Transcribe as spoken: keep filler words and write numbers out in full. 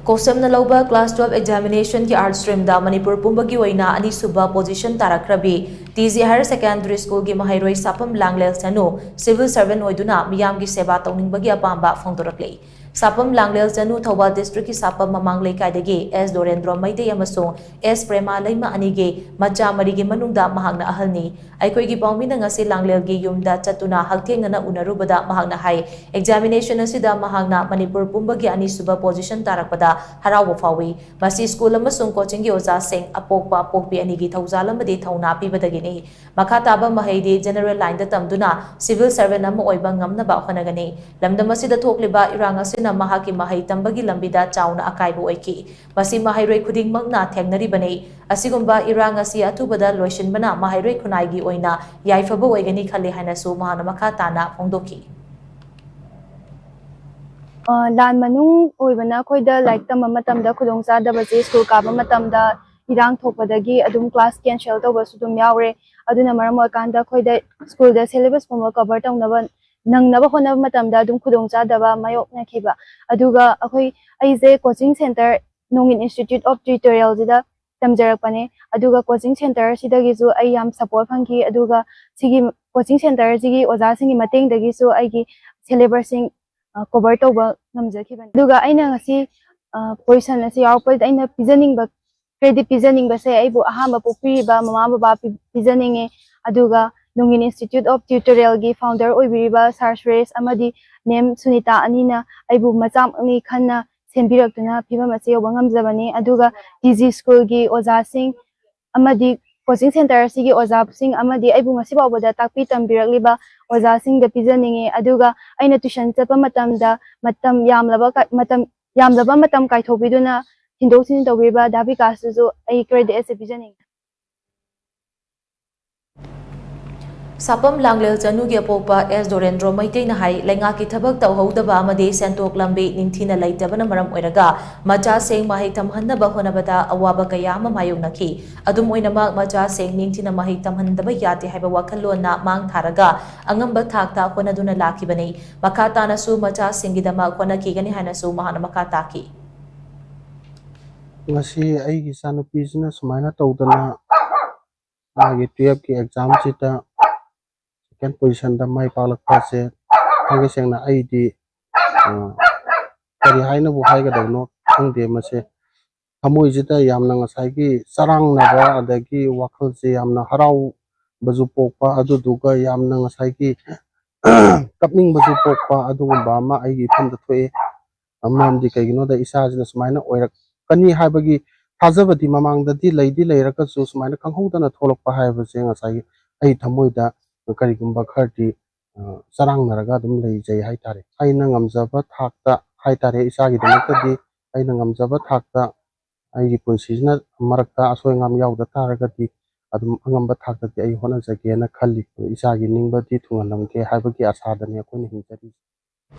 ꯀꯣꯁꯦꯝꯅ ꯂꯧꯕ class twelve examination ꯒꯤ arts stream ꯗ ꯃꯅꯤꯄꯨꯔ ꯄꯨꯝꯕꯒꯤ ꯑꯣꯏꯅ ꯑꯅꯤꯁꯨꯕ position ꯇꯥꯔꯛꯈ꯭ꯔꯕꯤ T G Higher Secondary School ꯒꯤ ꯃꯍꯩꯔꯣꯏ ꯁꯥꯄꯝ ꯂꯥꯡꯂꯦꯜ ꯆꯅꯨ civil servant ꯑꯣꯏꯗꯨꯅ ꯃꯤꯌꯥꯝꯒꯤ ꯁꯦꯕꯥ ꯇꯧꯅꯤꯡꯕꯒꯤ ꯑꯄꯥꯝꯕ ꯐꯣꯡꯗꯣꯔꯛꯂꯤ꯫ ꯁꯥꯄꯝ ꯂꯥꯡꯂꯦꯜ ꯆꯅꯨ ꯊꯧꯕꯥꯜ district ꯀꯤ ꯁꯥꯄꯝ ꯃꯃꯥꯡ ꯂꯩꯀꯥꯏꯗꯒꯤ ꯑꯦꯁ ꯗꯣꯔꯦꯟꯗ꯭ꯔꯣ ꯃꯩꯇꯩ ꯑꯃꯁꯨꯡ ꯑꯦꯁ ꯄ꯭ꯔꯦꯃꯥ ꯂꯩꯃ ꯑꯅꯤꯒꯤ ꯃꯆꯥ ꯃꯔꯤꯒꯤ ꯃꯅꯨꯡꯗ ꯃꯍꯥꯛꯅ ꯑꯍꯜꯅꯤ꯫ ꯑꯩꯈꯣꯏꯒꯤ ꯄꯥꯎꯃꯤꯅ ꯉꯁꯤ ꯂꯥꯡꯂꯦꯜꯒꯤ ꯌꯨꯝꯗ ꯆꯠꯇꯨꯅ ꯍꯛꯊꯦꯡꯅꯅ ꯎꯅꯔꯨꯕꯗ ꯃꯍꯥꯛꯅ ꯍꯥꯏ, examination ꯑꯁꯤꯗ ꯃꯍꯥꯛꯅ ꯃꯅꯤꯄꯨꯔ ꯄꯨꯝꯕꯒꯤ ꯑꯅꯤꯁꯨꯕ position ꯇꯥꯔꯛꯄꯗ ꯍꯔꯥꯎꯕ ꯐꯥꯎꯏ꯫ ꯃꯁꯤ school ꯑꯃꯁꯨꯡ coaching ꯒꯤ ꯑꯣꯖꯥꯁꯤꯡ, ꯑꯄꯣꯛꯄ ꯑꯄꯣꯛꯄꯤ ꯑꯅꯤꯒꯤ ꯊꯧꯖꯥꯜ ꯑꯃꯗꯤ ꯊꯧꯅꯥ ꯄꯤꯕꯗꯒꯤꯅꯤ꯫ ꯃꯈꯥ ꯇꯥꯕ ꯃꯍꯩꯗꯤ general line ꯗ ꯇꯝꯗꯨꯅ civil servant ꯑꯃ ꯑꯣꯏꯕ ꯉꯝꯅꯕ ꯍꯣꯠꯅꯒꯅꯤ꯫ ꯂꯝꯗꯝ ꯑꯁꯤꯗ ꯊꯣꯛꯂꯤꯕ ꯏꯔꯥꯡ ꯑꯁꯤꯅ ꯃꯍꯥꯛꯀꯤ ꯃꯍꯩ ꯇꯝꯕꯒꯤ ꯂꯝꯕꯤꯗ ꯆꯥꯎꯅ ꯑꯀꯥꯏꯕ ꯑꯣꯏꯈꯤ꯫ ꯃꯁꯤ ꯃꯍꯩꯔꯣꯏ ꯈꯨꯗꯤꯡꯃꯛꯅ ꯊꯦꯡꯅꯔꯤꯕꯅꯤ꯫ ꯑꯁꯤꯒꯨꯝꯕ ꯏꯔꯥꯡ ꯑꯁꯤ ꯑꯊꯨꯕꯗ ꯂꯣꯏꯁꯤꯟꯕꯅ ꯃꯍꯩꯔꯣꯏ ꯈꯨꯟꯅꯥꯏꯒꯤ ꯑꯣꯏꯅ ꯌꯥꯏꯐꯕ ꯑꯣꯏꯒꯅꯤ ꯈꯜꯂꯤ ꯍꯥꯏꯅꯁꯨ ꯃꯍꯥꯛꯅ ꯃꯈꯥ ꯇꯥꯅ ꯐꯣꯡꯗꯣꯛꯈꯤ꯫ ꯑ, ꯂꯥꯟ ꯃꯅꯨꯡ ꯑꯣꯏꯕꯅ ꯑꯩꯈꯣꯏꯗ ꯂꯥꯏꯔꯤꯛ ꯇꯝꯕ ꯃꯇꯝꯗ ꯈꯨꯗꯣꯡꯆꯥꯗꯕꯁꯦ school ꯀꯥꯕ ꯃꯇꯝꯗ ꯏꯔꯥꯡ ꯊꯣꯛꯄꯗꯒꯤ ꯑꯗꯨꯝ class cancel ꯇꯧꯕꯁꯨ ꯑꯗꯨꯝ ꯌꯥꯎꯔꯦ꯫ ꯑꯗꯨꯅ ꯃꯔꯝ ꯑꯣꯏꯔꯀꯥꯟꯗ ꯑꯩꯈꯣꯏꯗ school ꯗ syllabus ꯄꯨꯝꯕ cover ꯇꯧꯅꯕ, ꯅꯪꯅꯕ ꯍꯣꯠꯅꯕ ꯃꯇꯝꯗ ꯑꯗꯨꯝ ꯈꯨꯗꯣꯡꯆꯥꯗꯕ ꯃꯥꯌꯣꯛꯅꯈꯤꯕ꯫ ꯑꯗꯨꯒ ꯑꯩꯈꯣꯏ, ꯑꯩꯁꯦ coaching centre ꯅꯣꯡꯒꯤꯟ Institute of Tutorial ꯁꯤꯗ ꯇꯝꯖꯔꯛꯄꯅꯦ꯫ ꯑꯗꯨꯒ coaching centre ꯁꯤꯗꯒꯤꯁꯨ ꯑꯩ ꯌꯥꯝ support ꯐꯪꯈꯤ꯫ ꯑꯗꯨꯒ ꯁꯤꯒꯤ coaching centre ꯁꯤꯒꯤ ꯑꯣꯖꯥꯁꯤꯡꯒꯤ ꯃꯇꯦꯡꯗꯒꯤꯁꯨ ꯑꯩꯒꯤ syllabus ꯁꯤꯡ, ꯑ, cover ꯇꯧꯕ ꯉꯝꯖꯈꯤꯕꯅꯤ꯫ ꯑꯗꯨꯒ ꯑꯩꯅ ꯉꯁꯤ, ꯑ, position ꯑꯁꯤ ꯌꯥꯎꯔꯛꯄꯁꯤꯗ ꯑꯩꯅ ꯄꯤꯖꯅꯤꯡꯕ, credit ꯄꯤꯖꯅꯤꯡꯕꯁꯦ ꯑꯩꯕꯨ ꯑꯍꯥꯟꯕ ꯄꯣꯛꯄꯤꯔꯤꯕ ꯃꯃꯥ ꯕꯕꯥ ꯄꯤ-, ꯄꯤꯖꯅꯤꯡꯉꯤ꯫ ꯑꯗꯨꯒ ꯅꯣꯡꯒꯤꯟ Institute of Tutorial ꯒꯤ founder ꯑꯣꯏꯕꯤꯔꯤꯕ sir ꯁꯨꯔꯦꯁ ꯑꯃꯗꯤ ma'am ꯁꯨꯅꯤꯇꯥ ꯑꯅꯤꯅ ꯑꯩꯕꯨ ꯃꯆꯥꯃꯛꯅꯤ ꯈꯟꯅ ꯁꯦꯝꯕꯤꯔꯛꯇꯨꯅ ꯐꯤꯕꯝ ꯑꯁꯤ ꯌꯧꯕ ꯉꯝꯖꯕꯅꯤ꯫ ꯑꯗꯨꯒ ꯇꯤ ꯖꯤ school ꯒꯤ ꯑꯣꯖꯥꯁꯤꯡ ꯑꯃꯗꯤ coaching centre ꯑꯁꯤꯒꯤ ꯑꯣꯖꯥꯁꯤꯡ ꯑꯃꯗꯤ ꯑꯩꯕꯨ ꯉꯁꯤ ꯐꯥꯎꯕꯗ ꯇꯥꯛꯄꯤ ꯇꯝꯕꯤꯔꯛꯂꯤꯕ ꯑꯣꯖꯥꯁꯤꯡꯗ ꯄꯤꯖꯅꯤꯡꯉꯤ꯫ ꯑꯗꯨꯒ ꯑꯩꯅ tuition ꯆꯠꯄ ꯃꯇꯝꯗ ꯃꯇꯝ ꯌꯥꯝꯂꯕ ꯀ-, ꯃꯇꯝ ꯌꯥꯝꯂꯕ ꯃꯇꯝ ꯀꯥꯏꯊꯣꯛꯄꯤꯗꯨꯅ ꯊꯤꯟꯗꯣꯛ ꯊꯤꯟꯖꯤꯟ ꯇꯧꯕꯤꯕ ꯗꯥ ꯕꯤꯀꯥꯁꯇꯨꯁꯨ ꯑꯩ credit ꯑꯁꯤ ꯄꯤꯖꯅꯤꯡꯉꯤ꯫ ꯁꯥꯄꯝ ꯂꯥꯡꯂꯦꯜ ꯆꯅꯨꯒꯤ ꯑꯄꯣꯛꯄ ꯑꯦꯁ ꯗꯣꯔꯦꯟꯗ꯭ꯔꯣ ꯃꯩꯇꯩꯅ ꯍꯥꯏ, ꯂꯩꯉꯥꯛꯀꯤ ꯊꯕꯛ ꯇꯧꯍꯧꯗꯕ ꯑꯃꯗꯤ ꯁꯦꯟꯊꯣꯛ ꯂꯝꯕꯤ ꯅꯤꯡꯊꯤꯅ ꯂꯩꯇꯕꯅ ꯃꯔꯝ ꯑꯣꯏꯔꯒ ꯃꯆꯥꯁꯤꯡ ꯃꯍꯩ ꯇꯝꯍꯟꯅꯕ ꯍꯣꯠꯅꯕꯗ ꯑꯋꯥꯕ ꯀꯌꯥ ꯑꯃ ꯃꯥꯌꯣꯛꯅꯈꯤ꯫ ꯑꯗꯨꯝ ꯑꯣꯏꯅꯃꯛ, ꯃꯆꯥꯁꯤꯡ ꯅꯤꯡꯊꯤꯅ ꯃꯍꯩ ꯇꯝꯍꯟꯗꯕ ꯌꯥꯗꯦ ꯍꯥꯏꯕ ꯋꯥꯈꯜꯂꯣꯟꯅ ꯃꯥꯡ ꯊꯥꯔꯒ ꯑꯉꯝꯕ ꯊꯥꯛꯇ ꯍꯣꯠꯅꯗꯨꯅ ꯂꯥꯛꯈꯤꯕꯅꯤ꯫ ꯃꯈꯥ ꯇꯥꯅꯁꯨ ꯃꯆꯥꯁꯤꯡꯒꯤꯗꯃꯛ ꯍꯣꯠꯅꯈꯤꯒꯅꯤ ꯍꯥꯏꯅꯁꯨ ꯃꯍꯥꯛꯅ ꯃꯈꯥ ꯇꯥꯈꯤ꯫ ꯉꯁꯤ ꯑꯩꯒꯤ ꯏꯆꯥꯅꯨꯄꯤꯁꯤꯅ ꯁꯨꯃꯥꯏꯅ ꯇꯧꯗꯅ ꯃꯥꯒꯤ ꯇꯨꯌꯦꯜꯐꯀꯤ ꯑꯦꯛꯖꯥꯝꯁꯤꯗ ꯁꯦꯀꯦꯟ ꯄꯣꯖꯤꯁꯟꯗ ꯃꯥꯏ ꯄꯥꯛꯂꯛꯄꯁꯦ, ꯊꯥꯡꯒꯩ ꯁꯦꯡꯅ ꯑꯩꯗꯤ, ꯑ, ꯀꯔꯤ ꯍꯥꯏꯅꯕꯨ ꯍꯥꯏꯒꯗꯕꯅꯣ ꯈꯪꯗꯦ꯫ ꯃꯁꯦ ꯊꯃꯣꯏꯁꯤꯗ ꯌꯥꯝꯅ ꯉꯁꯥꯏꯒꯤ ꯆꯔꯥꯡꯅꯕ, ꯑꯗꯒꯤ ꯋꯥꯈꯜꯁꯦ ꯌꯥꯝꯅ ꯍꯔꯥꯎꯕꯁꯨ ꯄꯣꯛꯄ, ꯑꯗꯨꯗꯨꯒ ꯌꯥꯝꯅ ꯉꯁꯥꯏꯒꯤ ꯀꯞꯅꯤꯡꯕꯁꯨ ꯄꯣꯛꯄ, ꯑꯗꯨꯒꯨꯝꯕ ꯑꯃ ꯑꯩꯒꯤ ꯏꯐꯝꯗ ꯊꯣꯛꯑꯦ꯫ ꯃꯔꯝꯗꯤ ꯀꯩꯒꯤꯅꯣꯗ, ꯏꯆꯥꯁꯤꯅ ꯁꯨꯃꯥꯏꯅ ꯑꯣꯏꯔꯛꯀꯅꯤ ꯍꯥꯏꯕꯒꯤ ꯊꯥꯖꯕꯗꯤ ꯃꯃꯥꯡꯗꯗꯤ ꯂꯩꯗꯤ ꯂꯩꯔꯒꯁꯨ, ꯁꯨꯃꯥꯏꯅ ꯈꯪꯍꯧꯗꯅ ꯊꯣꯛꯂꯛꯄ ꯍꯥꯏꯕꯁꯦ ꯉꯁꯥꯏꯒꯤ ꯑꯩ ꯊꯃꯣꯏꯗ ꯀꯔꯤꯒꯨꯝꯕ ꯈꯔꯗꯤ, ꯑ, ꯆꯔꯥꯡꯅꯔꯒ ꯑꯗꯨꯝ ꯂꯩꯖꯩ ꯍꯥꯏꯇꯥꯔꯦ꯫ ꯑꯩꯅ ꯉꯝꯖꯕ ꯊꯥꯛꯇ ꯍꯥꯏꯇꯥꯔꯦ, ꯏꯆꯥꯒꯤꯗꯃꯛꯇꯗꯤ ꯑꯩꯅ ꯉꯝꯖꯕ ꯊꯥꯛꯇ ꯑꯩꯒꯤ ꯄꯨꯟꯁꯤꯁꯤꯅ ꯃꯔꯛꯇ ꯑꯁꯣꯏ ꯑꯉꯥꯝ ꯌꯥꯎꯗ ꯇꯥꯔꯒꯗꯤ, ꯑꯗꯨꯝ ꯑꯉꯝꯕ ꯊꯥꯛꯇꯗꯤ ꯑꯩ ꯍꯣꯠꯅꯖꯒꯦꯅ ꯈꯜꯂꯤ꯫ ꯏꯆꯥꯒꯤ ꯅꯤꯡꯕꯗꯤ ꯊꯨꯡꯍꯜꯂꯝꯒꯦ ꯍꯥꯏꯕꯒꯤ ꯑꯁꯥꯗꯅꯤ ꯑꯩꯈꯣꯏꯅ ꯍꯤꯡꯖꯔꯤꯁꯦ꯫